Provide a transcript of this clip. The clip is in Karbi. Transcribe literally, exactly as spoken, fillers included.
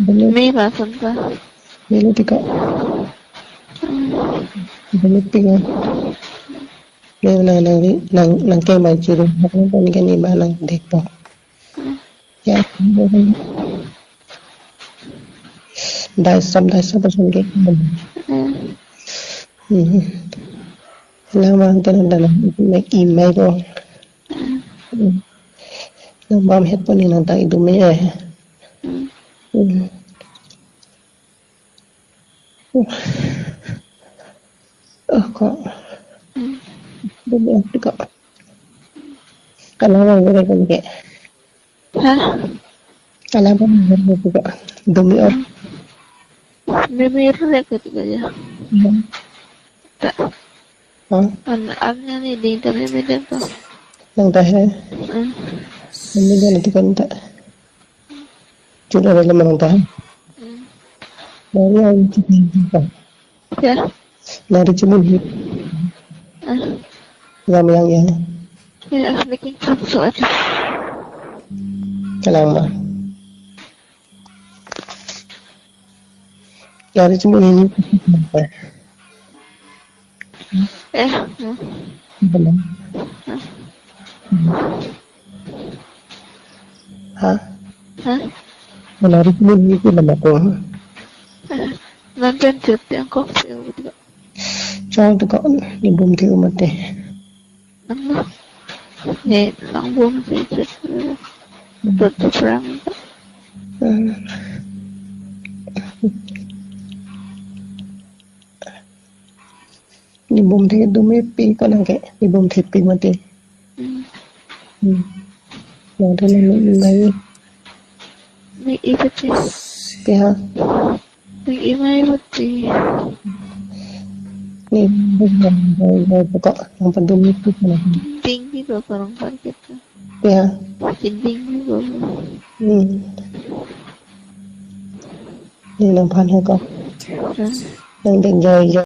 Beli, me ba son pa. Beli tiko. Hmm. Beli tiko. Nang, nang, nang, nang, nang kemai churu. Nang kemai churu. Nang dekpo. Hmm. Ya. Dai som, dai som person ke. Hmm. Hmm. Nang mang tenang tenang. Mek imai ko. Hmm. Nang bam het pon nang ta idu me eh. Hmm. Hmm. Oh, kok. Hmm. Beli aku kok. Kalau mau beli kan ke. Hah? Kalau mau beli kan ke. Dumi oh. Hmm. Dumi rek itu aja. Hmm. Tak. Hah? An, an yang ini ding tapi beda tuh. Nang ta he. Hmm. Ini dia nanti kan tak. Sudah ada lemah nang ta he. Hmm. Dari yang kita. Ya. Nari chimun hi. Ah. Lam yang ya. Ya, bikin satu aja. Kalang ma. Nari chimun hi. Eh, hmm. Belum. Hmm. Hah? Hah? Nari chimun hi ke nama ko. Eh, nang kan chat yang kok sih, betul. Chong tu kok ni bom tiu mati. Nang lo. Ni nang bom sih, chat. Betul perang. Hmm. Ni bom the dumi pi ko nang ke, ni bom the pi mati. Hmm. Hmm. Nang the nang ni mai. Ni ipati. Pi ha. Ni imai mati. Ni bom nang, nang, nang, ko nang pa dumi pi ko nang. Ding pi ko ko nang pa kita. Pi ha. Ding pi ko. Hmm. Ni nang phan he ko. Hmm. Nang deng joi joi.